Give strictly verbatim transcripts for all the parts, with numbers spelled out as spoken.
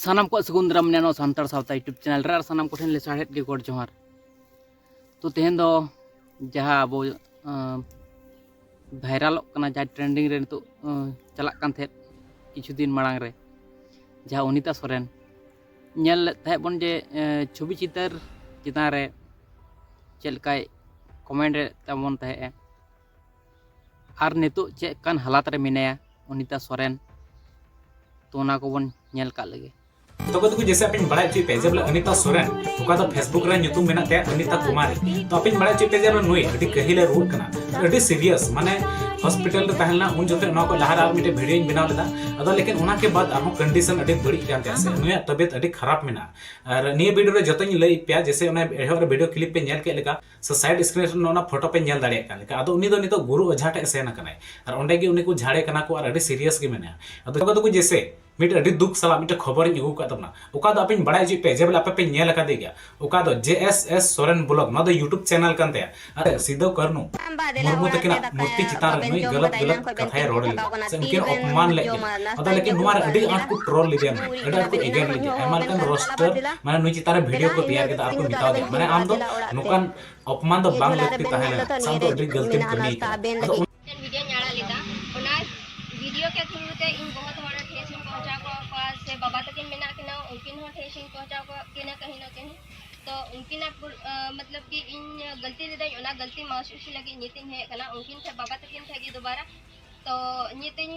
ᱥᱟᱱᱟᱢ ᱠᱚᱣᱟᱜ ᱥᱟᱹᱜᱩᱱ ᱫᱟᱨᱟᱢ ᱢᱮᱱᱟᱜᱼᱟ ᱱᱚᱣᱟ ᱥᱟᱱᱛᱟᱲ ᱥᱟᱶᱛᱟ YouTube ᱪᱮᱱᱮᱞ ᱨᱮ, ᱟᱨ ᱥᱟᱱᱟᱢ ᱠᱚᱴᱷᱮᱱ ᱞᱮᱥᱟᱲᱦᱮᱫ ᱜᱮ ᱜᱚᱰ ᱡᱚᱦᱟᱨ᱾ ᱛᱚ ᱛᱮᱦᱮᱧ ᱫᱚ ᱡᱟᱦᱟᱸ ᱟᱵᱚ, ᱟᱸ, ᱵᱷᱟᱭᱨᱟᱞᱚᱜ ᱠᱟᱱᱟ, ᱡᱟᱦᱟᱸ ᱴᱨᱮᱱᱰᱤᱝ ᱨᱮ ᱱᱤᱛᱚᱜ, ᱟᱸ, ᱪᱟᱞᱟᱜ ᱠᱟᱱ ᱛᱟᱦᱮᱸᱫ ᱠᱤᱪᱷᱩ ᱫᱤᱱ ᱢᱟᱲᱟᱝ ᱨᱮ, ᱡᱟᱦᱟᱸ ᱚᱱᱤᱛᱟ ᱥᱚᱨᱮᱱ, ᱧᱮᱞ ᱞᱮᱫ ᱛᱟᱦᱮᱸᱫ ᱵᱚᱱ ᱡᱮ, ᱟᱸ, ᱪᱷᱚᱵᱤ ᱪᱤᱛᱟᱹᱨ ᱪᱮᱛᱟᱱ ᱨᱮ ᱪᱮᱫ ᱞᱮᱠᱟᱭ ᱠᱚᱢᱮᱱᱴ ᱮᱫ ᱛᱟᱵᱚᱱ ᱛᱟᱦᱮᱸᱫᱼᱟ, ᱟᱨ ᱱᱤᱛᱚᱜ ᱪᱮᱫ ᱞᱮᱠᱟᱱ ᱦᱟᱞᱟᱛ ᱨᱮ ᱢᱮᱱᱟᱭᱟ ᱚᱱᱤᱛᱟ ᱥᱚᱨᱮᱱ, ᱛᱚ ᱚᱱᱟ ᱠᱚᱵᱚᱱ ᱧᱮᱞ ᱠᱟᱜ ᱞᱮᱜᱮ᱾ ᱛᱚ ᱠᱚ ᱛᱟᱠᱚ, ᱡᱮᱥᱮ ᱟᱯᱮᱧ ᱵᱟᱲᱟᱭ ᱦᱚᱪᱚᱭᱮᱫ ᱯᱮᱭᱟ ᱡᱮ ᱵᱚᱞᱮ ᱚᱱᱤᱛᱟ ᱥᱚᱨᱮᱱ, ᱚᱠᱟ ᱫᱚ Facebook ᱨᱮ ᱧᱩᱛᱩᱢ ᱢᱮᱱᱟᱜ ᱛᱟᱭᱟ ᱚᱱᱤᱛᱟ ᱠᱩᱢᱟᱨᱤ, ᱛᱚ ᱟᱯᱮᱧ ᱵᱟᱲᱟᱭ ᱦᱚᱪᱚᱭᱮᱫ ᱯᱮᱭᱟ ᱡᱮ ᱱᱩᱭ ᱟᱹᱰᱤ ᱠᱟᱹᱦᱤᱞᱮ ᱨᱩᱣᱟᱹᱜ ᱠᱟᱱᱟ, ᱟᱹᱰᱤ ᱥᱤᱨᱤᱭᱟᱥ, ᱢᱟᱱᱮ ᱦᱚᱥᱯᱤᱴᱟᱞ ᱨᱮ ᱛᱟᱦᱮᱸ ᱞᱮᱱᱟ ᱩᱱ ᱡᱚᱠᱷᱚᱱ᱾ ᱱᱚᱣᱟ ᱠᱚ ᱞᱟᱦᱟ ᱨᱮ ᱟᱨ ᱢᱤᱫᱴᱮᱱ ᱵᱷᱤᱰᱤᱭᱳᱧ ᱵᱮᱱᱟᱣ ᱞᱮᱫᱟ, ᱟᱫᱚ ᱞᱮᱠᱤᱱ ᱚᱱᱟ ᱠᱮ ᱵᱟᱫ ᱟᱨᱦᱚᱸ ᱠᱚᱱᱰᱤᱥᱚᱱ ᱟᱹᱰᱤ ᱵᱟᱹᱲᱤᱡ ᱠᱟᱱ ᱛᱟᱭᱟ, ᱥᱮ ᱱᱩᱭᱟᱜ ᱛᱚᱵᱤᱭᱚᱛ ᱟᱹᱰᱤ ᱠᱷᱟᱨᱟᱯ ᱢᱮᱱᱟᱜᱼᱟ᱾ ᱟᱨ ᱱᱤᱭᱟᱹ ᱵᱷᱤᱰᱤᱭᱳ ᱨᱮ ᱡᱚᱛᱚᱧ ᱞᱟᱹᱭ ᱯᱮᱭᱟ, ᱡᱮᱥᱮ ᱚᱱᱟ ᱮᱦᱚᱵ ᱨᱮ ᱵᱷᱤᱰᱤᱭᱳ ᱠᱞᱤᱯ ᱯᱮ ᱧᱮᱞ ᱠᱮᱫ ᱞᱮᱠᱟ, ᱥᱮ ᱥᱟᱭᱤᱰ ᱥᱠᱨᱤᱱ ᱨᱮ ᱚᱱᱟ ᱯᱷᱳᱴᱳ ᱯᱮ ᱧᱮᱞ ᱫᱟᱲᱮᱭᱟᱜ ᱠᱟᱱ ᱞᱮᱠᱟ, ᱟᱫᱚ ᱩᱱᱤ ᱫᱚ ᱱᱤᱛᱚᱜ ᱜᱩᱨᱩ ᱚᱡᱷᱟ ᱴᱷᱮᱡ ᱥᱮᱱ ᱟᱠᱟᱱᱟᱭ, ᱟᱨ ᱚᱸᱰᱮ ᱜᱮ ᱩᱱᱤ ᱠᱚ ᱡᱷᱟᱲᱮ ᱠᱟᱱᱟ ᱠᱚ ᱟᱨ ᱟᱹᱰᱤ ᱥᱤᱨᱤᱭᱟᱥ ᱜᱮ ᱢᱮᱱᱟᱭᱟ᱾ ᱟᱫᱚ ᱚᱠᱟ ᱫᱚᱠᱚ ᱡᱮᱥᱮ ᱢᱤᱫ ᱟᱹᱰᱤ ᱫᱩᱠ ᱥᱟᱞᱟᱜ ᱢᱤᱫᱴᱮᱱ ᱠᱷᱚᱵᱚᱨᱤᱧ ᱟᱹᱜᱩ ᱟᱠᱟᱫ ᱛᱟᱵᱚᱱᱟ, ᱚᱠᱟ ᱫᱚ ᱟᱯᱮᱧ ᱵᱟᱲᱟᱭ ᱦᱚᱪᱚᱭᱮᱫ ᱯᱮᱭᱟ ᱡᱮ ᱵᱚᱞᱮ ᱟᱯᱮ ᱯᱮ ᱧᱮᱞ ᱟᱠᱟᱫᱮ ᱜᱮᱭᱟ, ᱚᱠᱟ ᱫᱚ ᱡᱮ ᱮᱥ ᱮᱥ ᱥᱚᱨᱮᱱ ᱵᱞᱚᱜ, ᱱᱚᱣᱟ ᱫᱚ YouTube ᱪᱮᱱᱮᱞ ᱠᱟᱱ ᱛᱟᱭᱟ᱾ ᱟᱨ ᱥᱤᱫᱩ ᱠᱟᱹᱱᱦᱩ ᱢᱩᱨᱢᱩ ᱛᱟᱹᱠᱤᱱᱟᱜ ᱢᱩᱨᱛᱤ ᱪᱮᱛᱟᱱ ᱨᱮ ᱱᱩᱭ ᱜᱟᱞᱟᱛ ᱜᱟᱞᱟᱛ ᱠᱟᱛᱷᱟᱭ ᱨᱚᱲ ᱞᱮᱫᱟ, ᱥᱮ ᱩᱱᱠᱤᱱ ᱚᱯᱚᱢᱟᱱ ᱞᱮᱫ ᱠᱤᱱᱟ᱾ ᱟᱫᱚ ᱞᱮᱠᱤᱱ ᱱᱚᱣᱟ ᱨᱮ ᱟᱹᱰᱤ ᱟᱸᱴ ᱠᱚ ᱴᱨᱚᱞ ᱞᱮᱫᱮᱭᱟ, ᱟᱹᱰᱤ ᱟᱸᱴ ᱠᱚ ᱮᱜᱮᱨ ᱞᱮᱫᱮᱭᱟ, ᱟᱭᱢᱟ ᱞᱮᱠᱟᱱ ᱨᱳᱥᱴᱟᱨ, ᱢᱟᱱᱮ ᱱᱩᱭ ᱪᱮᱛᱟᱱ ᱨᱮ ᱵᱷᱤᱰᱤᱭᱳ ᱠᱚ ᱛᱮᱭᱟᱨ ᱠᱮᱫᱟ ᱟᱨ ᱠᱚ ᱢᱮᱛᱟᱣ ᱫᱮᱭᱟ, ᱢᱟᱱᱮ ᱟᱢ ᱫᱚ ᱱᱚᱝᱠᱟᱱ ᱚᱯᱚᱢᱟᱱ ᱫᱚ ᱵᱟᱝ ᱞᱟᱹᱠᱛᱤ ᱛᱟᱦᱮᱸ ᱞᱮᱱᱟ, ᱥᱮ ᱟᱢ ᱫᱚ ᱟᱹᱰᱤ ᱜᱟᱹᱞᱛᱤᱢ ᱠᱟᱹᱢᱤ ᱠᱟᱱᱟ᱾ ᱟᱫᱚ ᱢᱤᱫᱴᱮᱱ ᱵᱷᱤᱰᱤᱭᱳᱧ ᱟᱲᱟᱜ ᱞᱮᱫᱟ, ᱚᱱᱟ ᱵᱷᱤᱰᱤᱭᱳ ᱠᱮ ᱛᱷᱨᱩ ᱛᱮ ᱤᱧ ᱵᱚᱦᱩᱛ ᱦᱚᱲ ᱴᱷᱮᱥ ᱤᱧ ᱯᱚᱦᱚᱸᱪᱟᱣ ᱠᱟᱜ ᱠᱚᱣᱟ, ᱥᱮ ᱵᱟᱵᱟ ᱛᱟᱹᱠᱤᱱ ᱢᱮᱱᱟᱜ ᱠᱤᱱᱟ, ᱩᱱᱠᱤᱱ ᱦᱚᱸ ᱴᱷᱮᱥ ᱤᱧ ᱯᱚᱦᱚᱸᱪᱟᱣ ᱠᱟᱜ ᱠᱤᱱᱟ ᱠᱟᱹᱦᱤ ᱱᱟ ᱠᱟᱹᱦᱤ᱾ ᱛᱚ ᱩᱱᱠᱤᱱᱟᱜ ᱯᱩᱨ-, ᱟ, ᱢᱚᱛᱞᱚᱵ ᱠᱤ ᱤᱧ ᱜᱟᱹᱞᱛᱤ ᱞᱮᱫᱟᱹᱧ, ᱚᱱᱟ ᱜᱟᱹᱞᱛᱤ ᱢᱟᱥᱩᱥᱤ ᱞᱟᱹᱜᱤᱫ ᱱᱤᱛ ᱤᱧ ᱦᱮᱡ ᱟᱠᱟᱱᱟ, ᱩᱱᱠᱤᱱ ᱴᱷᱮᱱ, ᱵᱟᱵᱟ ᱛᱟᱹᱠᱤᱱ ᱴᱷᱮᱱ ᱜᱮ ᱫᱩᱵᱟᱨᱟ᱾ ᱛᱚ ᱱᱤᱛ ᱤᱧ,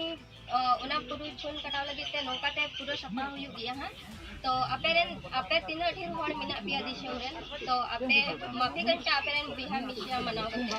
ᱟ, ᱚᱱᱟ ᱯᱩᱨᱟᱹ ᱯᱷᱳᱱ ᱠᱟᱴᱟᱣ ᱞᱟᱹᱜᱤᱫ ᱛᱮ ᱱᱚᱝᱠᱟ ᱛᱮ ᱯᱩᱨᱟᱹ ᱥᱟᱯᱲᱟᱣ ᱦᱩᱭᱩᱜ ᱜᱮᱭᱟ ᱦᱟᱸᱜ᱾ ᱛᱚ ᱟᱯᱮ ᱨᱮᱱ, ᱟᱯᱮ ᱛᱤᱱᱟᱹᱜ ᱰᱷᱮᱨ ᱦᱚᱲ ᱢᱮᱱᱟᱜ ᱯᱮᱭᱟ ᱫᱤᱥᱚᱢ ᱨᱮᱱ, ᱛᱚ ᱟᱯᱮ ᱢᱟᱯᱷᱤ ᱜᱟᱱᱪᱟ ᱟᱯᱮ ᱨᱮᱱ ᱵᱚᱭᱦᱟ ᱢᱤᱥᱨᱟ ᱢᱟᱱᱟᱣ ᱠᱟᱛᱮ᱾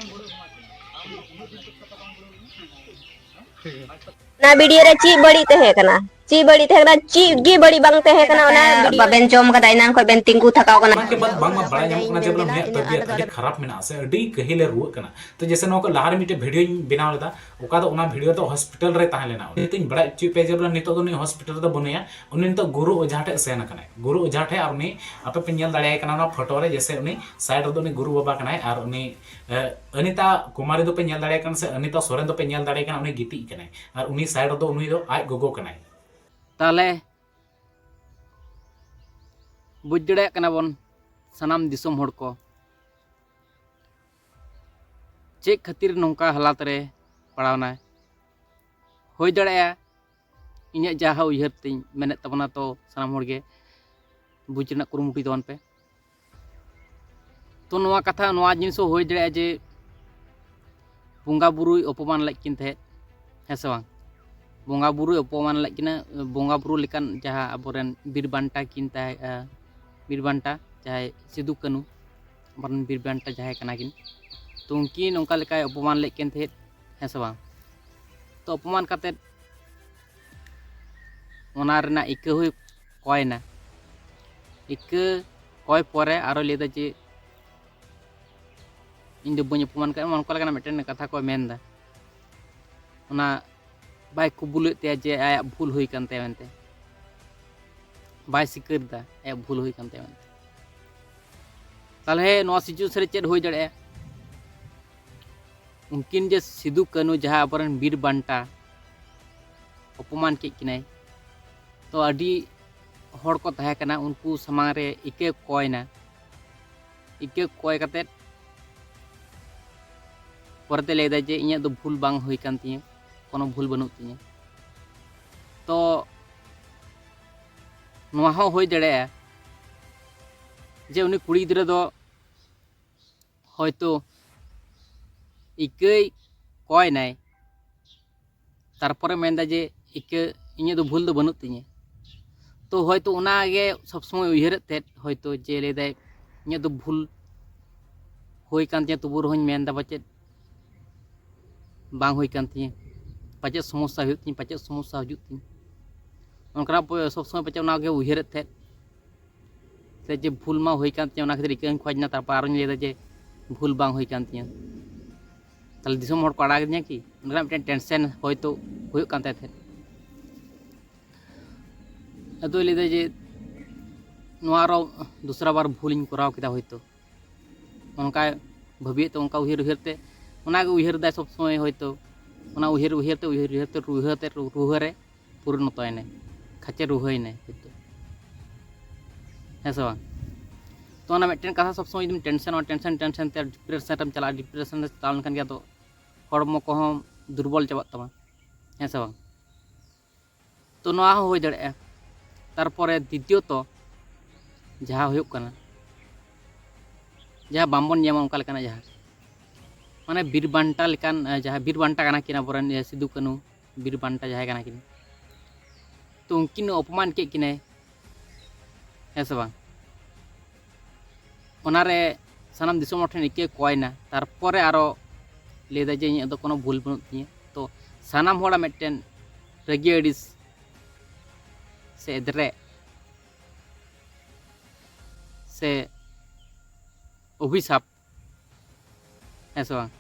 ᱚᱱᱟ ᱵᱷᱤᱰᱤᱭᱳ ᱨᱮ ᱪᱮᱫ ᱵᱟᱹᱲᱤᱡ ᱛᱟᱦᱮᱸ ᱠᱟᱱᱟ? ᱪᱮᱫ ᱵᱟᱹᱲᱤᱡ ᱛᱟᱦᱮᱸ ᱠᱟᱱᱟ? ᱪᱮᱫ ᱜᱮ ᱵᱟᱹᱲᱤᱡ ᱵᱟᱝ ᱛᱟᱦᱮᱸ ᱠᱟᱱᱟ ᱚᱱᱟ ᱵᱷᱤᱰᱤᱭᱳ᱾ ᱵᱟᱵᱮᱱ ᱡᱚᱢ ᱠᱟᱫᱟ, ᱮᱱᱟᱝ ᱠᱷᱚᱱ ᱵᱮᱱ ᱛᱤᱸᱜᱩ ᱛᱷᱟᱠᱟᱣ ᱠᱟᱱᱟ᱾ ᱚᱱᱟ ᱠᱮ ᱵᱟᱫ ᱵᱟᱝᱢᱟ ᱵᱟᱲᱟᱭ ᱧᱟᱢᱚᱜ ᱠᱟᱱᱟ ᱡᱮ ᱵᱚᱞᱮ ᱩᱱᱤᱭᱟᱜ ᱛᱟᱵᱤᱭᱟᱛ ᱟᱹᱰᱤ ᱠᱷᱟᱨᱟᱯ ᱢᱮᱱᱟᱜᱼᱟ, ᱥᱮ ᱟᱹᱰᱤ ᱠᱟᱹᱦᱤᱞᱮ ᱨᱩᱣᱟᱹᱜ ᱠᱟᱱᱟ᱾ ᱛᱚ ᱡᱮᱥᱮ ᱱᱚᱣᱟ ᱠᱚ ᱞᱟᱦᱟ ᱨᱮ ᱢᱤᱫᱴᱮᱡ ᱵᱷᱤᱰᱤᱭᱳᱧ ᱵᱮᱱᱟᱣ ᱞᱮᱫᱟ, ᱚᱠᱟ ᱫᱚ ᱚᱱᱟ ᱵᱷᱤᱰᱤᱭᱳ ᱫᱚ ᱦᱚᱥᱯᱤᱴᱟᱞ ᱨᱮ ᱛᱟᱦᱮᱸ ᱞᱮᱱᱟ᱾ ᱩᱱᱤ ᱛᱚᱧ ᱵᱟᱲᱟᱭ ᱦᱚᱪᱚᱭᱮᱫ ᱯᱮᱭᱟ ᱡᱮ ᱵᱚᱞᱮ ᱱᱤᱛᱚᱜ ᱫᱚ ᱩᱱᱤ ᱦᱚᱥᱯᱤᱴᱟᱞ ᱨᱮᱫᱚ ᱵᱟᱹᱱᱩᱭᱟ, ᱩᱱᱤ ᱱᱤᱛᱚᱜ ᱜᱩᱨᱩ ᱚᱡᱷᱟ ᱴᱷᱮᱡ ᱥᱮᱱ ᱟᱠᱟᱱᱟᱭ᱾ ᱜᱩᱨᱩ ᱚᱡᱷᱟ ᱴᱷᱮᱡ, ᱟᱨ ᱩᱱᱤ ᱟᱯᱮ ᱯᱮ ᱧᱮᱞ ᱫᱟᱲᱮᱭᱟᱭ ᱠᱟᱱᱟ ᱚᱱᱟ ᱯᱷᱳᱴᱳ ᱨᱮ, ᱡᱮᱥᱮ ᱩᱱᱤ ᱥᱟᱭᱤᱰ ᱨᱮᱫᱚ ᱩᱱᱤ ᱜᱩᱨᱩ ᱵᱟᱵᱟ ᱠᱟᱱᱟᱭ, ᱟᱨ ᱩᱱᱤ, ᱮ, ᱚᱱᱤᱛᱟ ᱠᱩᱢᱟᱨᱤ ᱫᱚᱯᱮ ᱧᱮᱞ ᱫᱟᱲᱮᱭᱟᱭ ᱠᱟᱱᱟ, ᱥᱮ ᱚᱱᱤᱛᱟ ᱥᱚᱨᱮᱱ ᱫᱚᱯᱮ ᱧᱮᱞ ᱫᱟᱲᱮᱭᱟᱭ ᱠᱟᱱᱟ, ᱩᱱᱤ ᱜᱤᱛᱤᱡ ᱠᱟᱱᱟᱭ, ᱟᱨ ᱩᱱᱤ ᱥᱟᱭᱤᱰ ᱨᱮᱫᱚ ᱩᱱᱤ ᱫᱚ ᱟᱡ ᱜᱚᱜᱚ ᱠᱟᱱᱟᱭ᱾ ᱛᱟᱦᱚᱞᱮ ᱵᱩᱡᱽ ᱫᱟᱲᱮᱭᱟᱜ ᱠᱟᱱᱟ ᱵᱚᱱ ᱥᱟᱱᱟᱢ ᱫᱤᱥᱚᱢ ᱦᱚᱲ ᱠᱚ ᱪᱮᱫ ᱠᱷᱟᱹᱛᱤᱨ ᱱᱚᱝᱠᱟ ᱦᱟᱞᱟᱛ ᱨᱮ ᱯᱟᱲᱟᱣᱱᱟᱭ᱾ ᱦᱩᱭ ᱫᱟᱲᱮᱭᱟᱜᱼᱟ ᱤᱧᱟᱹᱜ ᱡᱟᱦᱟᱸ ᱩᱭᱦᱟᱹᱨ ᱛᱤᱧ ᱢᱮᱱᱮᱫ ᱛᱟᱵᱚᱱᱟ, ᱛᱚ ᱥᱟᱱᱟᱢ ᱦᱚᱲ ᱜᱮ ᱵᱩᱡᱽ ᱨᱮᱱᱟᱜ ᱠᱩᱨᱩᱢᱩᱴᱩᱭ ᱛᱟᱵᱚᱱ ᱯᱮ᱾ ᱛᱚ ᱱᱚᱣᱟ ᱠᱟᱛᱷᱟ, ᱱᱚᱣᱟ ᱡᱤᱱᱤᱥ ᱦᱚᱸ ᱦᱩᱭ ᱫᱟᱲᱮᱭᱟᱜᱼᱟ ᱡᱮ ᱵᱚᱸᱜᱟ ᱵᱩᱨᱩᱭ ᱚᱯᱚᱢᱟᱱ ᱞᱮᱫ ᱠᱤᱱ ᱛᱟᱦᱮᱸᱫ, ᱦᱮᱸ ᱥᱮ ᱵᱟᱝ? ᱵᱚᱸᱜᱟ ᱵᱩᱨᱩᱭ ᱚᱯᱚᱢᱟᱱ ᱞᱮᱫ ᱠᱤᱱᱟ᱾ ᱵᱚᱸᱜᱟ ᱵᱩᱨᱩ ᱞᱮᱠᱟᱱ ᱡᱟᱦᱟᱸ ᱟᱵᱚᱨᱮᱱ ᱵᱤᱨ ᱵᱟᱱᱴᱟ ᱠᱤᱱ ᱛᱟᱦᱮᱸ, ᱵᱤᱨ ᱵᱟᱱᱴᱟ ᱡᱟᱦᱟᱸᱭ ᱥᱤᱫᱩ ᱠᱟᱹᱱᱩ, ᱟᱵᱚᱨᱮᱱ ᱵᱤᱨ ᱵᱟᱱᱴᱟ ᱡᱟᱦᱟᱸᱭ ᱠᱟᱱᱟ ᱠᱤᱱ, ᱛᱚ ᱩᱱᱠᱤᱱ ᱚᱱᱠᱟ ᱞᱮᱠᱟᱭ ᱚᱯᱚᱢᱟᱱ ᱞᱮᱫ ᱠᱤᱱ ᱛᱟᱦᱮᱸᱫ, ᱦᱮᱸ ᱥᱮ ᱵᱟᱝ? ᱛᱚ ᱚᱯᱚᱢᱟᱱ ᱠᱟᱛᱮᱫ ᱚᱱᱟ ᱨᱮᱱᱟᱜ ᱤᱠᱟᱹ ᱦᱚᱸᱭ ᱠᱚᱭᱮᱱᱟ᱾ ᱤᱠᱟᱹ ᱠᱚᱭ ᱯᱚᱨᱮ ᱟᱨᱚ ᱞᱟᱹᱭᱫᱟ ᱡᱮ ᱤᱧ ᱫᱚ ᱵᱟᱹᱧ ᱚᱯᱚᱢᱟᱱ ᱠᱟᱜ ᱢᱮᱭᱟ, ᱚᱱᱠᱟ ᱞᱮᱠᱟᱱᱟᱜ ᱢᱤᱫᱴᱮᱱ ᱠᱟᱛᱷᱟ ᱠᱚ ᱢᱮᱱᱫᱟ᱾ ᱚᱱᱟ ᱵᱟᱭ ᱠᱩᱵᱩᱞᱮᱫ ᱛᱟᱭᱟ ᱡᱮ ᱟᱭᱟᱜ ᱵᱷᱩᱞ ᱦᱩᱭ ᱠᱟᱱ ᱛᱟᱭᱟ ᱢᱮᱱᱛᱮ, ᱵᱟᱭ ᱥᱤᱠᱟᱹᱨ ᱫᱟ ᱟᱭᱟᱜ ᱵᱷᱩᱞ ᱦᱩᱭ ᱠᱟᱱ ᱛᱟᱭᱟ ᱢᱮᱱᱛᱮ᱾ ᱛᱟᱦᱚᱞᱮ ᱱᱚᱣᱟ situation ᱨᱮ ᱪᱮᱫ ᱦᱩᱭ ᱫᱟᱲᱮᱭᱟᱜᱼᱟ? ᱩᱱᱠᱤᱱ ᱡᱮ ᱥᱤᱫᱩ ᱠᱟᱹᱱᱩ ᱡᱟᱦᱟᱸ ᱟᱵᱚᱨᱮᱱ ᱵᱤᱨ ᱵᱟᱱᱴᱟ ᱚᱯᱚᱢᱟᱱ ᱠᱮᱫ ᱠᱤᱱᱟᱭ, ᱛᱚ ᱟᱹᱰᱤ ᱦᱚᱲ ᱠᱚ ᱛᱟᱦᱮᱸ ᱠᱟᱱᱟ, ᱩᱱᱠᱩ ᱥᱟᱢᱟᱝ ᱨᱮ ᱤᱠᱟᱹ ᱠᱚᱭᱱᱟ᱾ ᱤᱠᱟᱹ ᱠᱚᱭ ᱠᱟᱛᱮᱫ ᱯᱚᱨᱮᱛᱮ ᱞᱟᱹᱭᱫᱟ ᱡᱮ ᱤᱧᱟᱹᱜ ᱫᱚ ᱵᱷᱩᱞ ᱵᱟᱝ ᱦᱩᱭ ᱠᱟᱱ ᱛᱤᱧᱟᱹ, ᱠᱳᱱᱳ ᱵᱷᱩᱞ ᱵᱟᱹᱱᱩᱜ ᱛᱤᱧᱟᱹ᱾ ᱛᱚ ᱱᱚᱣᱟ ᱦᱚᱸ ᱦᱩᱭ ᱫᱟᱲᱮᱭᱟᱜᱼᱟ ᱡᱮ ᱩᱱᱤ ᱠᱩᱲᱤ ᱜᱤᱫᱽᱨᱟᱹ ᱫᱚ ᱦᱚᱭᱛᱳ ᱤᱠᱟᱹᱭ ᱠᱚᱭᱱᱟᱭ, ᱛᱟᱨᱯᱚᱨᱮ ᱢᱮᱱᱫᱟ ᱡᱮ ᱤᱠᱟᱹ, ᱤᱧᱟᱹᱜ ᱫᱚ ᱵᱷᱩᱞ ᱫᱚ ᱵᱟᱹᱱᱩᱜ ᱛᱤᱧᱟᱹ᱾ ᱛᱚ ᱦᱚᱭᱛᱳ ᱚᱱᱟᱜᱮ ᱥᱚᱵᱽ ᱥᱚᱢᱚᱭ ᱩᱭᱦᱟᱹᱨᱮᱫ ᱛᱟᱦᱮᱸᱫ, ᱦᱚᱭᱛᱳ ᱡᱮ ᱞᱟᱹᱭᱫᱟᱭ ᱤᱧᱟᱹᱜ ᱫᱚ ᱵᱷᱩᱞ ᱦᱩᱭ ᱠᱟᱱ ᱛᱤᱧᱟᱹ, ᱛᱚᱵᱩ ᱨᱮᱦᱚᱸᱧ ᱢᱮᱱᱫᱟ ᱯᱟᱪᱮᱫ ᱵᱟᱝ ᱦᱩᱭ ᱠᱟᱱ ᱛᱤᱧᱟᱹ, ᱯᱟᱪᱮᱫ ᱥᱚᱢᱚᱥᱥᱟ ᱦᱩᱭᱩᱜ ᱛᱤᱧᱟᱹ, ᱯᱟᱪᱮᱫ ᱥᱚᱢᱚᱥᱥᱟ ᱦᱤᱡᱩᱜ ᱛᱤᱧᱟᱹ, ᱚᱱᱠᱟᱱᱟᱜ ᱯᱚ-, ᱥᱚᱵᱽ ᱥᱚᱢᱚᱭ ᱯᱟᱪᱮᱫ ᱚᱱᱟᱜᱮ ᱩᱭᱦᱟᱹᱨᱮᱫ ᱛᱟᱦᱮᱸᱫ᱾ ᱥᱮ ᱡᱮ ᱵᱷᱩᱞ ᱢᱟ ᱦᱩᱭ ᱠᱟᱱ ᱛᱤᱧᱟᱹ, ᱚᱱᱟ ᱠᱷᱟᱹᱛᱤᱨ ᱤᱠᱟᱹᱧ ᱠᱷᱚᱡᱽ ᱮᱱᱟ, ᱛᱟᱨᱯᱚᱨ ᱟᱨᱚᱧ ᱞᱟᱹᱭᱫᱟ ᱡᱮ ᱵᱷᱩᱞ ᱵᱟᱝ ᱦᱩᱭ ᱠᱟᱱ ᱛᱤᱧᱟᱹ, ᱛᱟᱦᱞᱮ ᱫᱤᱥᱚᱢ ᱦᱚᱲ ᱠᱚ ᱟᱲᱟᱜ ᱤᱧᱟ ᱠᱤ? ᱚᱱᱠᱟᱱᱟᱜ ᱢᱤᱫᱴᱮᱱ tension ᱦᱚᱭᱛᱳ ᱦᱩᱭᱩᱜ ᱠᱟᱱ ᱛᱟᱭ ᱛᱟᱦᱮᱸᱫ᱾ ᱟᱫᱚᱭ ᱞᱟᱹᱭᱫᱟ ᱡᱮ ᱱᱚᱣᱟ ᱟᱨᱚ ᱫᱚᱥᱨᱟ ᱵᱟᱨ ᱵᱷᱩᱞᱤᱧ ᱠᱚᱨᱟᱣ ᱠᱮᱫᱟ ᱦᱚᱭᱛᱳ, ᱚᱱᱠᱟᱭ ᱵᱷᱟᱹᱵᱤᱭᱮᱫ ᱛᱮ, ᱚᱱᱠᱟ ᱩᱭᱦᱟᱹᱨ ᱩᱭᱦᱟᱹᱨ ᱛᱮ, ᱚᱱᱟᱜᱮ ᱩᱭᱦᱟᱹᱨ ᱮᱫᱟᱭ ᱥᱚᱵᱽ ᱥᱚᱢᱚᱭ ᱦᱚᱭᱛᱳ, ᱚᱱᱟ ᱩᱭᱦᱟᱹᱨ ᱩᱭᱦᱟᱹᱨ ᱛᱮ, ᱩᱭᱦᱟᱹᱨ ᱩᱭᱦᱟᱹᱨ ᱛᱮ, ᱨᱩᱦᱟᱹ ᱛᱮ, ᱨᱩᱦᱟᱹ ᱨᱮ ᱯᱚᱨᱤᱱᱚᱛᱚᱭᱮᱱᱟᱭ, ᱠᱷᱟᱪᱮ ᱨᱩᱦᱟᱹᱭᱮᱱᱟᱭ ᱦᱚᱭᱛᱳ᱾ ᱦᱮᱸ ᱥᱮ ᱵᱟᱝ? ᱛᱚ ᱚᱱᱟ ᱢᱤᱫᱴᱮᱱ ᱠᱟᱛᱷᱟ, ᱥᱚᱵᱽ ᱥᱚᱢᱚᱭ ᱡᱩᱫᱤᱢ ᱴᱮᱱᱥᱮᱱᱚᱜᱼᱟ, ᱴᱮᱱᱥᱮᱱ ᱴᱮᱱᱥᱮᱱ ᱛᱮ ᱰᱤᱯᱨᱮᱥᱮᱱ ᱨᱮᱢ ᱪᱟᱞᱟᱜᱼᱟ, ᱰᱤᱯᱨᱮᱥᱮᱱ ᱨᱮ ᱪᱟᱞᱟᱣ ᱞᱮᱱᱠᱷᱟᱱ ᱜᱮ ᱟᱫᱚ ᱦᱚᱲᱢᱚ ᱠᱚᱦᱚᱸ ᱫᱩᱨᱵᱚᱞ ᱪᱟᱵᱟᱜ ᱛᱟᱢᱟ, ᱦᱮᱸ ᱥᱮ ᱵᱟᱝ? ᱛᱚ ᱱᱚᱣᱟ ᱦᱚᱸ ᱦᱩᱭ ᱫᱟᱲᱮᱭᱟᱜᱼᱟ᱾ ᱛᱟᱨᱯᱚᱨᱮ ᱫᱤᱛᱤᱭᱚᱛᱚ ᱡᱟᱦᱟᱸ ᱦᱩᱭᱩᱜ ᱠᱟᱱᱟ, ᱡᱟᱦᱟᱸ ᱵᱟᱝᱵᱚᱱ ᱧᱟᱢᱟ ᱚᱱᱠᱟ ᱞᱮᱠᱟᱱᱟᱜ ᱡᱟᱦᱟᱸ, ᱢᱟᱱᱮ ᱵᱤᱨ ᱵᱟᱱᱴᱟ ᱞᱮᱠᱟᱱ, ᱡᱟᱦᱟᱸ ᱵᱤᱨ ᱵᱟᱱᱴᱟ ᱠᱟᱱᱟ ᱠᱤᱱ ᱟᱵᱚᱨᱮᱱ ᱥᱤᱫᱩ ᱠᱟᱹᱱᱩ, ᱵᱤᱨ ᱵᱟᱱᱴᱟ ᱡᱟᱦᱟᱸᱭ ᱠᱟᱱᱟ ᱠᱤᱱ, ᱛᱚ ᱩᱱᱠᱤᱱ ᱚᱯᱚᱢᱟᱱ ᱠᱮᱫ ᱠᱤᱱᱟᱭ, ᱦᱮᱸ ᱥᱮ ᱵᱟᱝ? ᱚᱱᱟᱨᱮ ᱥᱟᱱᱟᱢ ᱫᱤᱥᱚᱢ ᱦᱚᱲ ᱴᱷᱮᱱ ᱤᱠᱟᱹ ᱠᱚᱭᱮᱱᱟ᱾ ᱛᱟᱨᱯᱚᱨᱮ ᱟᱨᱚ ᱞᱟᱹᱭᱫᱟ ᱡᱮ ᱤᱧᱟᱹᱜ ᱫᱚ ᱠᱳᱱᱳ ᱵᱷᱩᱞ ᱵᱟᱹᱱᱩᱜ ᱛᱤᱧᱟᱹ᱾ ᱛᱚ ᱥᱟᱱᱟᱢ ᱦᱚᱲᱟᱜ ᱢᱤᱫᱴᱮᱱ ᱨᱟᱹᱜᱤ ᱟᱹᱲᱤᱥ ᱥᱮ ᱮᱫᱽᱨᱮ ᱥᱮ ᱚᱵᱷᱤᱥᱟᱯ, ᱦᱮᱸ ᱥᱮ ᱵᱟᱝ?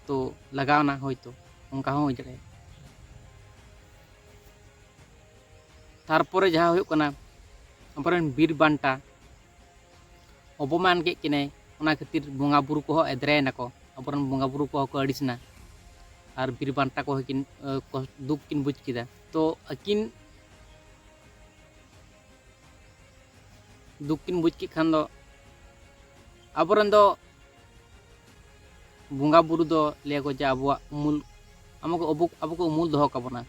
ᱛᱚ ᱞᱟᱜᱟᱣᱱᱟ ᱦᱳᱭᱛᱳ, ᱚᱱᱠᱟ ᱦᱚᱸ ᱦᱩᱭ ᱫᱟᱲᱮᱭᱟᱜᱼᱟ᱾ ᱛᱟᱨᱯᱚᱨᱮ ᱡᱟᱦᱟᱸ ᱦᱩᱭᱩᱜ ᱠᱟᱱᱟ, ᱟᱵᱚᱨᱮᱱ ᱵᱤᱨ ᱵᱟᱱᱴᱟ ᱚᱯᱚᱢᱟᱱ ᱠᱮᱫ ᱠᱤᱱᱟᱭ, ᱚᱱᱟ ᱠᱷᱟᱹᱛᱤᱨ ᱵᱚᱸᱜᱟ ᱵᱩᱨᱩ ᱠᱚᱦᱚᱸ ᱮᱫᱽᱨᱮᱭᱮᱱᱟ ᱠᱚ, ᱟᱵᱚᱨᱮᱱ ᱵᱚᱸᱜᱟ ᱵᱩᱨᱩ ᱠᱚᱦᱚᱸ ᱠᱚ ᱟᱹᱲᱤᱥ ᱮᱱᱟ᱾ ᱟᱨ ᱵᱤᱨ ᱵᱟᱱᱴᱟ ᱠᱚᱦᱚᱸ ᱠᱤᱱ, ᱮ, ᱠᱚ-, ᱫᱩᱠ ᱠᱤᱱ ᱵᱩᱡᱽ ᱠᱮᱫᱟ᱾ ᱛᱚ ᱟᱹᱠᱤᱱ ᱫᱩᱠ ᱠᱤᱱ ᱵᱩᱡᱽ ᱠᱮᱫ ᱠᱷᱟᱱ ᱫᱚ, ᱟᱵᱚᱨᱮᱱ ᱫᱚ ᱵᱚᱸᱜᱟ ᱵᱩᱨᱩ ᱫᱚ ᱞᱟᱹᱭᱟᱠᱚ ᱡᱮ ᱟᱵᱚᱣᱟᱜ ᱩᱢᱩᱞ, ᱟᱵᱚ ᱠᱚ, ᱟᱵᱚ, ᱟᱵᱚ ᱠᱚ ᱩᱢᱩᱞ ᱫᱚᱦᱚ ᱠᱟᱵᱚᱱᱟ᱾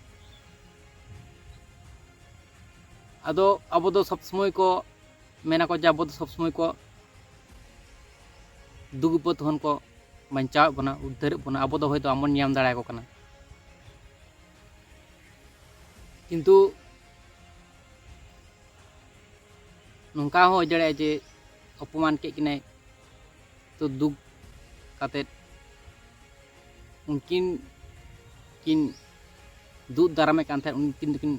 ᱟᱫᱚ ᱟᱵᱚ ᱫᱚ ᱥᱚᱵᱽ ᱥᱚᱢᱚᱭ ᱠᱚ ᱢᱮᱱᱟᱠᱚ ᱡᱮ ᱟᱵᱚ ᱫᱚ ᱥᱚᱵᱽ ᱥᱚᱢᱚᱭ ᱠᱚ ᱫᱩᱠ ᱵᱤᱯᱚᱫ ᱠᱷᱚᱱ ᱠᱚ ᱵᱟᱧᱪᱟᱣᱮᱫ ᱵᱚᱱᱟ, ᱩᱫᱽᱫᱷᱟᱹᱨᱮᱫ ᱵᱚᱱᱟ, ᱟᱵᱚ ᱫᱚ ᱦᱚᱭᱛᱳ ᱟᱢ ᱵᱚᱱ ᱧᱟᱢ ᱫᱟᱲᱮᱭᱟᱠᱚ ᱠᱟᱱᱟ᱾ ᱠᱤᱱᱛᱩ ᱱᱚᱝᱠᱟ ᱦᱚᱸ ᱦᱩᱭ ᱫᱟᱲᱮᱭᱟᱜᱼᱟ ᱡᱮ ᱚᱯᱚᱢᱟᱱ ᱠᱮᱫ ᱠᱤᱱᱟᱭ, ᱛᱚ ᱫᱩᱠ ᱠᱟᱛᱮᱫ ᱩᱱᱠᱤᱱ ᱠᱤᱱ ᱫᱩᱜ ᱫᱟᱨᱟᱢᱮᱫ ᱠᱟᱱ ᱛᱟᱦᱮᱸᱫ, ᱩᱱᱠᱤᱱ ᱫᱚᱠᱤᱱ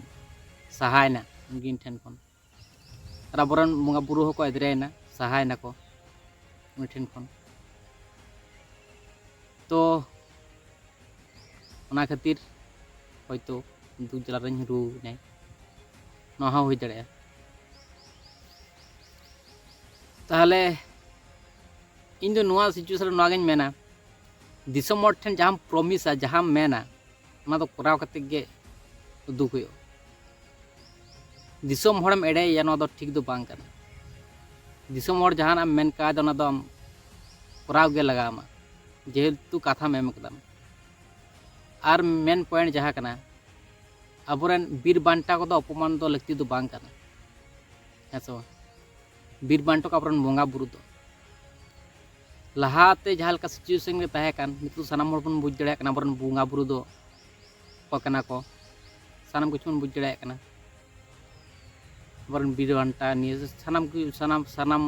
ᱥᱟᱦᱟᱭᱮᱱᱟ ᱩᱱᱠᱤᱱ ᱴᱷᱮᱱ ᱠᱷᱚᱱ᱾ ᱟᱨ ᱟᱵᱚᱨᱮᱱ ᱵᱚᱸᱜᱟ ᱵᱩᱨᱩ ᱦᱚᱸᱠᱚ ᱮᱫᱽᱨᱮᱭᱮᱱᱟ, ᱥᱟᱦᱟᱭᱮᱱᱟ ᱠᱚ ᱩᱱᱤ ᱴᱷᱮᱱ ᱠᱷᱚᱱ᱾ ᱛᱚ ᱚᱱᱟ ᱠᱷᱟᱹᱛᱤᱨ ᱦᱚᱭᱛᱳ ᱫᱩᱠ ᱡᱟᱞᱟ ᱨᱮ ᱧᱩᱨᱩ ᱮᱱᱟᱭ, ᱱᱚᱣᱟ ᱦᱚᱸ ᱦᱩᱭ ᱫᱟᱲᱮᱭᱟᱜᱼᱟ᱾ ᱛᱟᱦᱚᱞᱮ ᱤᱧ ᱫᱚ ᱱᱚᱣᱟ situation ᱨᱮ ᱱᱚᱣᱟ ᱜᱤᱧ ᱢᱮᱱᱟ, ᱫᱤᱥᱚᱢ ᱦᱚᱲ ᱴᱷᱮᱱ ᱡᱟᱦᱟᱸᱢ ᱯᱨᱚᱢᱤᱥᱟ, ᱡᱟᱦᱟᱸᱢ ᱢᱮᱱᱟ, ᱚᱱᱟ ᱫᱚ ᱠᱚᱨᱟᱣ ᱠᱟᱛᱮ ᱜᱮ ᱩᱫᱩᱜ ᱦᱩᱭᱩᱜᱼᱟ᱾ ᱫᱤᱥᱚᱢ ᱦᱚᱲᱮᱢ ᱮᱲᱮᱭᱮᱭᱟ, ᱱᱚᱣᱟ ᱫᱚ ᱴᱷᱤᱠ ᱫᱚ ᱵᱟᱝ ᱠᱟᱱᱟ᱾ ᱫᱤᱥᱚᱢ ᱦᱚᱲ ᱡᱟᱦᱟᱱᱟᱜ ᱮᱢ ᱢᱮᱱ ᱠᱟᱣᱫᱟ, ᱚᱱᱟ ᱫᱚ ᱟᱢ ᱠᱚᱨᱟᱣ ᱜᱮ ᱞᱟᱜᱟᱣ ᱟᱢᱟ, ᱡᱮᱦᱮᱛᱩ ᱠᱟᱛᱷᱟᱢ ᱮᱢ ᱠᱟᱫᱟᱢ᱾ ᱟᱨ ᱢᱮᱱ ᱯᱚᱭᱮᱱᱴ ᱡᱟᱦᱟᱸ ᱠᱟᱱᱟ, ᱟᱵᱚᱨᱮᱱ ᱵᱤᱨ ᱵᱟᱱᱴᱟ ᱠᱚᱫᱚ ᱚᱯᱚᱢᱟᱱ ᱫᱚ ᱞᱟᱹᱠᱛᱤ ᱫᱚ ᱵᱟᱝ ᱠᱟᱱᱟ, ᱦᱮᱸ ᱥᱮ ᱵᱟᱝ? ᱵᱤᱨ ᱵᱟᱱᱴᱟ ᱠᱚ ᱟᱵᱚᱨᱮᱱ ᱵᱚᱸᱜᱟ ᱵᱩᱨᱩ ᱫᱚ ᱞᱟᱦᱟᱛᱮ ᱡᱟᱦᱟᱸ ᱞᱮᱠᱟ ᱥᱤᱪᱩᱭᱮᱥᱚᱱ ᱨᱮ ᱛᱟᱦᱮᱸ ᱠᱟᱱ, ᱱᱤᱛᱚᱜ ᱥᱟᱱᱟᱢ ᱦᱚᱲ ᱵᱚᱱ ᱵᱩᱡᱽ ᱫᱟᱲᱮᱭᱟᱜ ᱠᱟᱱᱟ ᱟᱵᱚᱨᱮᱱ ᱵᱚᱸᱜᱟ ᱵᱩᱨᱩ ᱫᱚ ᱚᱠᱚᱭ ᱠᱟᱱᱟ ᱠᱚ, ᱥᱟᱱᱟᱢ ᱠᱤᱪᱷᱩ ᱵᱚᱱ ᱵᱩᱡᱽ ᱫᱟᱲᱮᱭᱟᱜ ᱠᱟᱱᱟ᱾ ᱟᱵᱚᱨᱮᱱ ᱵᱤᱨ ᱵᱟᱱᱴᱟ ᱱᱤᱭᱟᱹ ᱥᱟᱱᱟᱢ ᱠᱤ-, ᱥᱟᱱᱟᱢ, ᱥᱟᱱᱟᱢ,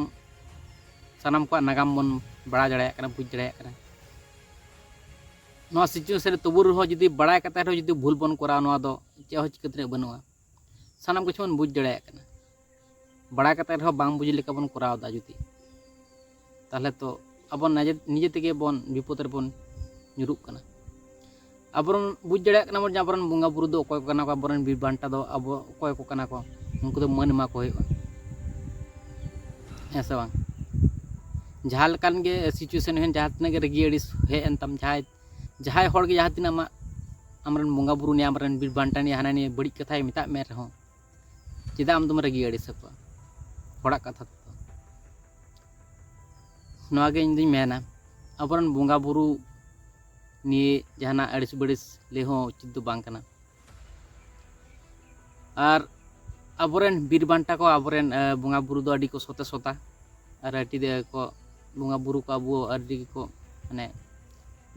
ᱥᱟᱱᱟᱢ ᱠᱚᱣᱟᱜ ᱱᱟᱜᱟᱢ ᱵᱚᱱ ᱵᱟᱲᱟᱭ ᱫᱟᱲᱮᱭᱟᱜ ᱠᱟᱱᱟ, ᱵᱩᱡᱽ ᱫᱟᱲᱮᱭᱟᱜ ᱠᱟᱱᱟ᱾ ᱱᱚᱣᱟ ᱥᱤᱪᱩᱭᱮᱥᱚᱱ ᱨᱮ ᱛᱚᱵᱩ ᱨᱮᱦᱚᱸ ᱡᱩᱫᱤ ᱵᱟᱲᱟᱭ ᱠᱟᱛᱮ ᱨᱮᱦᱚᱸ ᱡᱩᱫᱤ ᱵᱷᱩᱞ ᱵᱚᱱ ᱠᱚᱨᱟᱣᱟ, ᱱᱚᱣᱟ ᱫᱚ ᱪᱮᱫ ᱦᱚᱸ ᱪᱤᱠᱟᱹ ᱛᱮᱱᱟᱜ ᱵᱟᱹᱱᱩᱜᱼᱟ᱾ ᱥᱟᱱᱟᱢ ᱠᱤᱪᱷᱩ ᱵᱚᱱ ᱵᱩᱡᱽ ᱫᱟᱲᱮᱭᱟᱜ ᱠᱟᱱᱟ᱾ ᱵᱟᱲᱟᱭ ᱠᱟᱛᱮ ᱨᱮᱦᱚᱸ ᱵᱟᱝ ᱵᱩᱡᱽ ᱞᱮᱠᱟ ᱵᱚᱱ ᱠᱚᱨᱟᱣ ᱮᱫᱟ ᱡᱩᱫᱤ, ᱛᱟᱦᱚᱞᱮ ᱛᱚ ᱟᱵᱚ ᱱᱤᱡᱮ, ᱱᱤᱡᱮ ᱛᱮᱜᱮ ᱵᱚᱱ ᱵᱤᱯᱚᱫ ᱨᱮᱵᱚᱱ ᱧᱩᱨᱩᱜ ᱠᱟᱱᱟ᱾ ᱟᱵᱚᱨᱮᱱ ᱵᱩᱡᱽ ᱫᱟᱲᱮᱭᱟᱜ ᱠᱟᱱᱟ ᱵᱚᱱ ᱡᱮ ᱟᱵᱚᱨᱮᱱ ᱵᱚᱸᱜᱟ ᱵᱩᱨᱩ ᱫᱚ ᱚᱠᱚᱭ ᱠᱚ ᱠᱟᱱᱟ ᱠᱚ, ᱟᱵᱚᱨᱮᱱ ᱵᱤᱨ ᱵᱟᱱᱴᱟ ᱫᱚ ᱟᱵᱚ ᱚᱠᱚᱭ ᱠᱚ ᱠᱟᱱᱟ ᱠᱚ, ᱩᱱᱠᱩ ᱫᱚ ᱢᱟᱹᱱ ᱮᱢᱟ ᱠᱚ ᱦᱩᱭᱩᱜᱼᱟ, ᱦᱮᱸ ᱥᱮ ᱵᱟᱝ? ᱡᱟᱦᱟᱸ ᱞᱮᱠᱟᱱ ᱜᱮ ᱥᱤᱪᱩᱭᱮᱥᱚᱱ ᱦᱩᱭᱮᱱ, ᱡᱟᱦᱟᱸ ᱛᱤᱱᱟᱹᱜ ᱜᱮ ᱨᱟᱹᱜᱤ ᱟᱹᱲᱤᱥ ᱦᱮᱡ ᱮᱱ ᱛᱟᱢ, ᱡᱟᱦᱟᱸᱭ, ᱡᱟᱦᱟᱸᱭ ᱦᱚᱲ ᱜᱮ ᱡᱟᱦᱟᱸ ᱛᱤᱱᱟᱹᱜ ᱟᱢᱟᱜ, ᱟᱢᱨᱮᱱ ᱵᱚᱸᱜᱟ ᱵᱩᱨᱩ ᱱᱤᱭᱮ, ᱟᱢᱨᱮᱱ ᱵᱤᱨ ᱵᱟᱱᱴᱟ ᱱᱤᱭᱮ ᱦᱟᱱᱟ ᱱᱤᱭᱟᱹ ᱵᱟᱹᱲᱤᱡ ᱠᱟᱛᱷᱟᱭ ᱢᱮᱛᱟᱜ ᱢᱮ ᱨᱮᱦᱚᱸ, ᱪᱮᱫᱟᱜ ᱟᱢ ᱫᱚᱢ ᱨᱟᱹᱜᱤ ᱟᱹᱲᱤᱥ ᱟᱠᱚᱣᱟ ᱦᱚᱲᱟᱜ ᱠᱟᱛᱷᱟ ᱛᱮᱫᱚ? ᱱᱚᱣᱟ ᱜᱮ ᱤᱧ ᱫᱩᱧ ᱢᱮᱱᱟ, ᱟᱵᱚᱨᱮᱱ ᱵᱚᱸᱜᱟ ᱵᱩᱨᱩ ᱱᱤᱭᱮ ᱡᱟᱦᱟᱱᱟᱜ ᱟᱹᱲᱤᱥ ᱵᱟᱹᱲᱤᱥ ᱞᱟᱹᱭ ᱦᱚᱸ ᱩᱪᱤᱛ ᱫᱚ ᱵᱟᱝ ᱠᱟᱱᱟ᱾ ᱟᱨ ᱟᱵᱚᱨᱮᱱ ᱵᱤᱨ ᱵᱟᱱᱴᱟ ᱠᱚ, ᱟᱵᱚᱨᱮᱱ, ᱮ, ᱵᱚᱸᱜᱟ ᱵᱩᱨᱩ ᱫᱚ ᱟᱹᱰᱤ ᱠᱚ ᱥᱚᱛᱮ ᱥᱚᱛᱟ, ᱟᱨ ᱟᱹᱰᱤ ᱠᱚ ᱵᱚᱸᱜᱟ ᱵᱩᱨᱩ ᱠᱚ ᱟᱵᱚ ᱟᱹᱰᱤ ᱜᱮᱠᱚ, ᱢᱟᱱᱮ,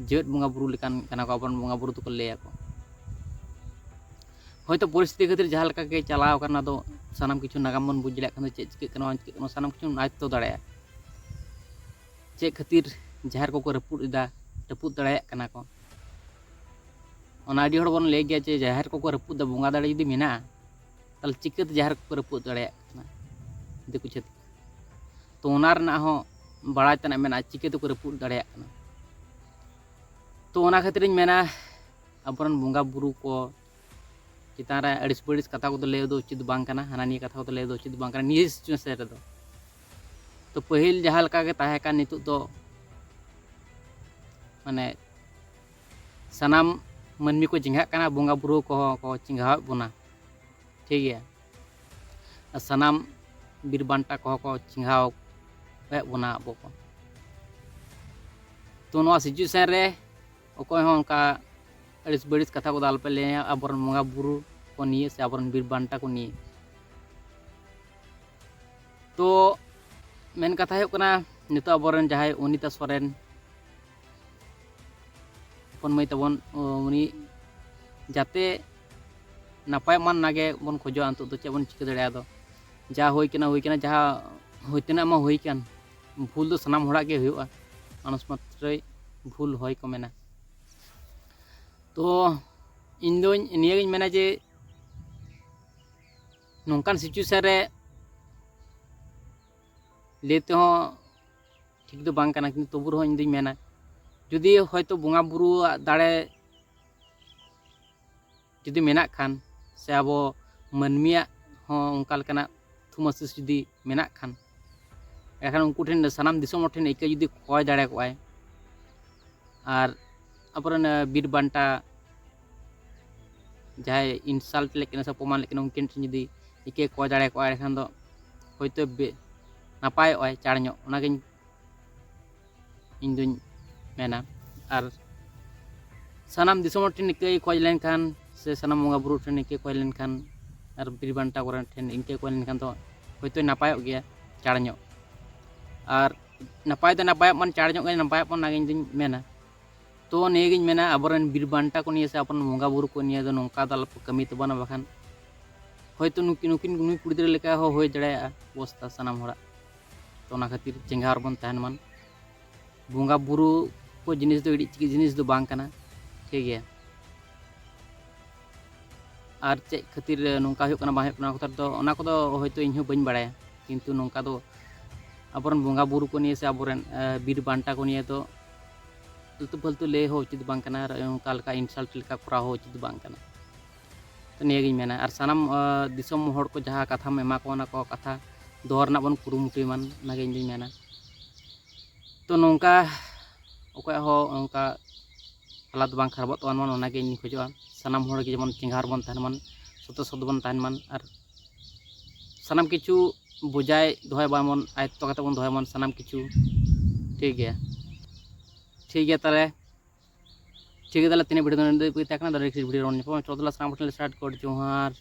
ᱡᱮᱣᱮᱫ ᱵᱚᱸᱜᱟ ᱵᱩᱨᱩ ᱞᱮᱠᱟᱱ ᱠᱟᱱᱟ ᱠᱚ, ᱟᱵᱚᱨᱮᱱ ᱵᱚᱸᱜᱟ ᱵᱩᱨᱩ ᱫᱚᱠᱚ ᱞᱟᱹᱭ ᱟᱠᱚ᱾ ᱦᱚᱭᱛᱳ ᱯᱚᱨᱤᱥᱛᱷᱤᱛᱤ ᱠᱷᱟᱹᱛᱤᱨ ᱡᱟᱦᱟᱸ ᱞᱮᱠᱟ ᱜᱮ ᱪᱟᱞᱟᱣ ᱟᱠᱟᱱᱟ, ᱚᱱᱟ ᱫᱚ ᱥᱟᱱᱟᱢ ᱠᱤᱪᱷᱩ ᱱᱟᱜᱟᱢ ᱵᱚᱱ ᱵᱩᱡᱽ ᱫᱟᱲᱮᱭᱟᱜ ᱠᱟᱱᱟ, ᱪᱮᱫ ᱪᱤᱠᱟᱹᱜ ᱠᱟᱱᱟ, ᱵᱟᱝ ᱪᱤᱠᱟᱹᱜ ᱠᱟᱱᱟ, ᱥᱟᱱᱟᱢ ᱠᱤᱪᱷᱩ ᱵᱚᱱ ᱟᱭᱚᱛᱛᱚ ᱫᱟᱲᱮᱭᱟᱜᱼᱟ᱾ ᱪᱮᱫ ᱠᱷᱟᱹᱛᱤᱨ ᱡᱟᱦᱮᱨ ᱠᱚᱠᱚ ᱨᱟᱹᱯᱩᱫ ᱮᱫᱟ, ᱨᱟᱹᱯᱩᱫ ᱫᱟᱲᱮᱭᱟᱜ ᱠᱟᱱᱟ ᱠᱚ᱾ ᱚᱱᱟ ᱟᱹᱰᱤ ᱦᱚᱲ ᱵᱚᱱ ᱞᱟᱹᱭ ᱜᱮᱭᱟ ᱡᱮ ᱡᱟᱦᱮᱨ ᱠᱚᱠᱚ ᱨᱟᱹᱯᱩᱫ ᱮᱫᱟ, ᱵᱚᱸᱜᱟ ᱫᱟᱲᱮ ᱡᱩᱫᱤ ᱢᱮᱱᱟᱜᱼᱟ, ᱛᱟᱦᱚᱞᱮ ᱪᱤᱠᱟᱹᱛᱮ ᱡᱟᱦᱮᱨ ᱠᱚᱠᱚ ᱨᱟᱹᱯᱩᱫ ᱫᱟᱲᱮᱭᱟᱜ ᱠᱟᱱᱟ ᱫᱤᱠᱩ ᱪᱷᱟᱹᱛᱤᱠ? ᱛᱚ ᱚᱱᱟ ᱨᱮᱱᱟᱜ ᱦᱚᱸ ᱵᱟᱲᱟᱭ ᱛᱮᱱᱟᱜ ᱢᱮᱱᱟᱜᱼᱟ, ᱪᱤᱠᱟᱹ ᱛᱮᱠᱚ ᱨᱟᱹᱯᱩᱫ ᱫᱟᱲᱮᱭᱟᱜ ᱠᱟᱱᱟ᱾ ᱛᱚ ᱚᱱᱟ ᱠᱷᱟᱹᱛᱤᱨᱤᱧ ᱢᱮᱱᱟ, ᱟᱵᱚᱨᱮᱱ ᱵᱚᱸᱜᱟ ᱵᱩᱨᱩ ᱠᱚ ᱪᱮᱛᱟᱱ ᱨᱮ ᱟᱹᱲᱤᱥ ᱵᱟᱹᱲᱤᱥ ᱠᱟᱛᱷᱟ ᱠᱚᱫᱚ ᱞᱟᱹᱭ ᱫᱚ ᱩᱪᱤᱛ ᱵᱟᱝ ᱠᱟᱱᱟ, ᱦᱟᱱᱟ ᱱᱤᱭᱟᱹ ᱠᱟᱛᱷᱟ ᱠᱚᱫᱚ ᱞᱟᱹᱭ ᱫᱚ ᱩᱪᱤᱛ ᱵᱟᱝ ᱠᱟᱱᱟ ᱱᱤᱭᱟᱹ ᱥᱤᱪᱩᱭᱮᱥᱚᱱ ᱨᱮᱫᱚ᱾ ᱛᱚ ᱯᱟᱹᱦᱤᱞ ᱡᱟᱦᱟᱸ ᱞᱮᱠᱟ ᱜᱮ ᱛᱟᱦᱮᱸ ᱠᱟᱱ, ᱱᱤᱛᱚᱜ ᱫᱚ ᱢᱟᱱᱮ ᱥᱟᱱᱟᱢ ᱢᱟᱹᱱᱢᱤ ᱠᱚ ᱪᱮᱸᱜᱷᱟᱜ ᱠᱟᱱᱟ, ᱵᱚᱸᱜᱟ ᱵᱩᱨᱩ ᱠᱚᱦᱚᱸ ᱠᱚ ᱪᱮᱸᱜᱷᱟᱣᱮᱫ ᱵᱚᱱᱟ, ᱴᱷᱤᱠ ᱜᱮᱭᱟ᱾ ᱟᱨ ᱥᱟᱱᱟᱢ ᱵᱤᱨ ᱵᱟᱱᱴᱟ ᱠᱚᱦᱚᱸ ᱠᱚ ᱪᱮᱸᱜᱷᱟᱣ ᱮᱫ ᱵᱚᱱᱟ ᱟᱵᱚ ᱠᱚ᱾ ᱛᱚ ᱱᱚᱣᱟ ᱥᱤᱪᱩᱭᱮᱥᱚᱱ ᱨᱮ ᱚᱠᱚᱭ ᱦᱚᱸ ᱚᱱᱠᱟ ᱟᱹᱲᱤᱥ ᱵᱟᱹᱲᱤᱥ ᱠᱟᱛᱷᱟ ᱠᱚᱫᱚ ᱟᱞᱚᱯᱮ ᱞᱟᱹᱭᱟ ᱟᱵᱚᱨᱮᱱ ᱵᱚᱸᱜᱟ ᱵᱩᱨᱩ ᱠᱚ ᱱᱤᱭᱮ ᱥᱮ ᱟᱵᱚᱨᱮᱱ ᱵᱤᱨ ᱵᱟᱱᱴᱟ ᱠᱚ ᱱᱤᱭᱮ᱾ ᱛᱚ ᱢᱮᱱ ᱠᱟᱛᱷᱟ ᱦᱩᱭᱩᱜ ᱠᱟᱱᱟ, ᱱᱤᱛᱚᱜ ᱟᱵᱚᱨᱮᱱ ᱡᱟᱦᱟᱸᱭ ᱚᱱᱤᱛᱟ ᱥᱚᱨᱮᱱ ᱦᱚᱯᱚᱱ ᱢᱟᱹᱭ ᱛᱟᱵᱚᱱ, ᱩᱱᱤ ᱡᱟᱛᱮ ᱱᱟᱯᱟᱭᱚᱜ ᱢᱟ, ᱚᱱᱟᱜᱮ ᱵᱚᱱ ᱠᱷᱚᱡᱚᱜᱼᱟ᱾ ᱱᱤᱛᱚᱜ ᱫᱚ ᱪᱮᱫ ᱵᱚᱱ ᱪᱤᱠᱟᱹ ᱫᱟᱲᱮᱭᱟᱜᱼᱟ? ᱟᱫᱚ ᱡᱟ ᱦᱩᱭ ᱠᱟᱱᱟ ᱦᱩᱭ ᱠᱟᱱᱟ, ᱡᱟᱦᱟᱸ ᱦᱩᱭ ᱛᱮᱱᱟᱜ ᱢᱟ ᱦᱩᱭ ᱠᱟᱱ, ᱵᱷᱩᱞ ᱫᱚ ᱥᱟᱱᱟᱢ ᱦᱚᱲᱟᱜ ᱜᱮ ᱦᱩᱭᱩᱜᱼᱟ, ᱢᱟᱱᱩᱥ ᱢᱟᱛᱨᱚᱭ ᱵᱷᱩᱞ ᱦᱚᱭ ᱠᱚ ᱢᱮᱱᱟ᱾ ᱛᱚ ᱤᱧ ᱫᱚᱧ ᱱᱤᱭᱟᱹᱜᱤᱧ ᱢᱮᱱᱟ ᱡᱮ ᱱᱚᱝᱠᱟᱱ ᱥᱤᱪᱩᱭᱮᱥᱚᱱ ᱨᱮ ᱞᱟᱹᱭ ᱛᱮᱦᱚᱸ ᱴᱷᱤᱠ ᱫᱚ ᱵᱟᱝ ᱠᱟᱱᱟ, ᱠᱤᱱᱛᱩ ᱛᱚᱵᱩ ᱨᱮᱦᱚᱸ ᱤᱧ ᱫᱩᱧ ᱢᱮᱱᱟ, ᱡᱩᱫᱤ ᱦᱚᱭᱛᱳ ᱵᱚᱸᱜᱟ ᱵᱩᱨᱩᱣᱟᱜ ᱫᱟᱲᱮ ᱡᱩᱫᱤ ᱢᱮᱱᱟᱜ ᱠᱷᱟᱱ, ᱥᱮ ᱟᱵᱚ ᱢᱟᱹᱱᱢᱤᱭᱟᱜ ᱦᱚᱸ ᱚᱱᱠᱟ ᱞᱮᱠᱟᱱᱟᱜ ᱛᱷᱩᱢ ᱟᱹᱥᱤᱥ ᱡᱩᱫᱤ ᱢᱮᱱᱟᱜ ᱠᱷᱟᱱ, ᱮᱱᱠᱷᱟᱱ ᱩᱱᱠᱩ ᱴᱷᱮᱱ, ᱥᱟᱱᱟᱢ ᱫᱤᱥᱚᱢ ᱦᱚᱲ ᱴᱷᱮᱱ ᱤᱠᱟᱹ ᱡᱩᱫᱤ ᱠᱚᱭ ᱫᱟᱲᱮ ᱠᱚᱜᱼᱟᱭ, ᱟᱨ ᱟᱵᱚᱨᱮᱱ, ᱟᱸ, ᱵᱤᱨ ᱵᱟᱱᱴᱟ ᱡᱟᱦᱟᱸᱭ insult ᱞᱮᱫ ᱠᱤᱱᱟ ᱥᱮ ᱚᱯᱚᱢᱟᱱ ᱞᱮᱫ ᱠᱤᱱᱟ, ᱩᱱᱠᱤᱱ ᱴᱷᱮᱱ ᱡᱩᱫᱤ ᱤᱠᱟᱹ ᱠᱚᱭ ᱫᱟᱲᱮ ᱠᱚᱜᱼᱟ, ᱮᱱᱠᱷᱟᱱ ᱫᱚ ᱦᱳᱭᱛᱳ ᱵᱮ-, ᱱᱟᱯᱟᱭᱚᱜᱼᱟᱭ ᱪᱟᱬ ᱧᱚᱜ, ᱚᱱᱟᱜᱤᱧ ᱤᱧ ᱫᱩᱧ ᱢᱮᱱᱟ᱾ ᱟᱨ ᱥᱟᱱᱟᱢ ᱫᱤᱥᱚᱢ ᱦᱚᱲ ᱴᱷᱮᱱ ᱤᱠᱟᱹᱭ ᱠᱷᱚᱡ ᱞᱮᱱᱠᱷᱟᱱ, ᱥᱮ ᱥᱟᱱᱟᱢ ᱵᱚᱸᱜᱟ ᱵᱩᱨᱩ ᱴᱷᱮᱱ ᱤᱠᱟᱹᱭ ᱠᱷᱚᱡ ᱞᱮᱱᱠᱷᱟᱱ, ᱟᱨ ᱵᱤᱨ ᱵᱟᱱᱴᱟ ᱠᱚᱨᱮᱱ ᱴᱷᱮᱱ ᱤᱠᱟᱹᱭ ᱠᱷᱚᱡ ᱞᱮᱱᱠᱷᱟᱱ ᱫᱚ ᱦᱳᱭᱛᱳ ᱱᱟᱯᱟᱭᱚᱜ ᱜᱮᱭᱟ ᱪᱟᱬ ᱧᱚᱜ᱾ ᱟᱨ ᱱᱟᱯᱟᱭ ᱫᱚ ᱱᱟᱯᱟᱭᱚᱜ ᱢᱟ, ᱪᱟᱬ ᱧᱚᱜ ᱜᱮ ᱱᱟᱯᱟᱭᱚᱜ ᱢᱟ, ᱚᱱᱟᱜᱮ ᱤᱧ ᱫᱩᱧ ᱢᱮᱱᱟ᱾ ᱛᱚ ᱱᱤᱭᱟᱹᱜᱤᱧ ᱢᱮᱱᱟ, ᱟᱵᱚᱨᱮᱱ ᱵᱤᱨ ᱵᱟᱱᱴᱟ ᱠᱚ ᱱᱤᱭᱮ ᱥᱮ ᱟᱵᱚᱨᱮᱱ ᱵᱚᱸᱜᱟ ᱵᱩᱨᱩ ᱠᱚ ᱱᱤᱭᱮ ᱫᱚ ᱱᱚᱝᱠᱟ ᱫᱚ ᱟᱞᱚᱯᱮ ᱠᱟᱹᱢᱤ ᱛᱟᱵᱚᱱᱟ, ᱵᱟᱠᱷᱟᱱ ᱦᱳᱭᱛᱳ ᱱᱩᱠᱤᱱ, ᱱᱩᱠᱤᱱ, ᱱᱩᱭ ᱠᱩᱲᱤ ᱜᱤᱫᱽᱨᱟᱹ ᱞᱮᱠᱟ ᱦᱚᱸ ᱦᱩᱭ ᱫᱟᱲᱮᱭᱟᱜᱼᱟ ᱚᱵᱚᱥᱛᱟ ᱥᱟᱱᱟᱢ ᱦᱚᱲᱟᱜ᱾ ᱛᱚ ᱚᱱᱟ ᱠᱷᱟᱹᱛᱤᱨ ᱪᱮᱸᱜᱷᱟᱣ ᱨᱮᱵᱚᱱ ᱛᱟᱦᱮᱱ ᱢᱟ᱾ ᱵᱚᱸᱜᱟ ᱵᱩᱨᱩ ᱠᱚ ᱡᱤᱱᱤᱥ ᱫᱚ ᱤᱲᱤᱡ ᱪᱤᱠᱤᱡ ᱡᱤᱱᱤᱥ ᱫᱚ ᱵᱟᱝ ᱠᱟᱱᱟ, ᱴᱷᱤᱠ ᱜᱮᱭᱟ᱾ ᱟᱨ ᱪᱮᱫ ᱠᱷᱟᱹᱛᱤᱨ ᱱᱚᱝᱠᱟ ᱦᱩᱭᱩᱜ ᱠᱟᱱᱟ, ᱵᱟᱝ ᱦᱩᱭᱩᱜ ᱠᱟᱱᱟ, ᱚᱱᱟ ᱠᱚᱫᱚ, ᱚᱱᱟ ᱠᱚᱫᱚ ᱦᱳᱭᱛᱳ ᱤᱧ ᱦᱚᱸ ᱵᱟᱹᱧ ᱵᱟᱲᱟᱭᱟ, ᱠᱤᱱᱛᱩ ᱱᱚᱝᱠᱟ ᱫᱚ ᱟᱵᱚᱨᱮᱱ ᱵᱚᱸᱜᱟ ᱵᱩᱨᱩ ᱠᱚ ᱱᱤᱭᱮ ᱥᱮ ᱟᱵᱚᱨᱮᱱ, ᱟᱸ, ᱵᱤᱨ ᱵᱟᱱᱴᱟ ᱠᱚ ᱱᱤᱭᱮ ᱫᱚ ᱟᱹᱞᱛᱩ ᱯᱷᱟᱹᱞᱛᱩ ᱞᱟᱹᱭ ᱦᱚᱸ ᱩᱪᱤᱛ ᱵᱟᱝ ᱠᱟᱱᱟ, ᱟᱨ ᱚᱱᱠᱟ ᱞᱮᱠᱟ insult ᱞᱮᱠᱟ ᱠᱚᱨᱟᱣ ᱦᱚᱸ ᱩᱪᱤᱛ ᱵᱟᱝ ᱠᱟᱱᱟ᱾ ᱛᱚ ᱱᱤᱭᱟᱹᱜᱤᱧ ᱢᱮᱱᱟ, ᱟᱨ ᱥᱟᱱᱟᱢ, ᱟᱸ, ᱫᱤᱥᱚᱢ ᱦᱚᱲ ᱠᱚ ᱡᱟᱦᱟᱸ ᱠᱟᱛᱷᱟᱢ ᱮᱢᱟ ᱠᱚᱣᱟ, ᱚᱱᱟ ᱠᱚ ᱠᱟᱛᱷᱟ ᱫᱚᱦᱚ ᱨᱮᱱᱟᱜ ᱵᱚᱱ ᱠᱩᱨᱩᱢᱩᱴᱩᱭ ᱢᱟ, ᱚᱱᱟᱜᱮ ᱤᱧ ᱫᱩᱧ ᱢᱮᱱᱟ᱾ ᱛᱚ ᱱᱚᱝᱠᱟ ᱚᱠᱚᱭᱟᱜ ᱦᱚᱸ ᱚᱱᱠᱟ ᱦᱟᱞᱟᱛ ᱵᱟᱝ ᱠᱷᱟᱨᱟᱯᱚᱜ ᱛᱟᱵᱚᱱ ᱢᱟ, ᱚᱱᱟᱜᱮ ᱤᱧ ᱠᱷᱚᱡᱚᱜᱼᱟ᱾ ᱥᱟᱱᱟᱢ ᱦᱚᱲ ᱜᱮ ᱡᱮᱢᱚᱱ ᱪᱮᱸᱜᱷᱟᱣ ᱨᱮᱵᱚᱱ ᱛᱟᱦᱮᱱ ᱢᱟ, ᱥᱚᱛᱚ ᱥᱚᱛ ᱵᱚᱱ ᱛᱟᱦᱮᱱ ᱢᱟ, ᱟᱨ ᱥᱟᱱᱟᱢ ᱠᱤᱪᱷᱩ ᱵᱚᱡᱟᱭ ᱫᱚᱦᱚᱭ ᱵᱟᱵᱚᱱ, ᱟᱭᱚᱛᱛᱚ ᱠᱟᱛᱮ ᱵᱚᱱ ᱫᱚᱦᱚᱭ ᱢᱟ ᱥᱟᱱᱟᱢ ᱠᱤᱪᱷᱩ᱾ ᱴᱷᱤᱠ ᱜᱮᱭᱟ, ᱴᱷᱤᱠ ᱜᱮᱭᱟ ᱛᱟᱦᱚᱞᱮ, ᱴᱷᱤᱠ ᱜᱮᱭᱟ ᱛᱟᱦᱚᱞᱮ, ᱛᱮᱦᱮᱧᱟᱜ ᱵᱷᱤᱰᱤᱭᱳ ᱫᱚ ᱱᱤᱱᱟᱹᱜ ᱫᱷᱟᱹᱵᱤᱡ ᱛᱟᱦᱮᱸ ᱠᱟᱱᱟ᱾ ᱟᱫᱚ ᱱᱮᱠᱥᱴ ᱵᱷᱤᱰᱤᱭᱳ ᱨᱮ ᱧᱟᱯᱟᱢᱟ᱾ ᱪᱚ ᱛᱟᱦᱚᱞᱮ ᱥᱟᱱᱟᱢ ᱠᱚᱴᱷᱮᱱ ᱞᱮ ᱥᱟᱴ ᱠᱳᱰ ᱡᱚᱦᱟᱨ᱾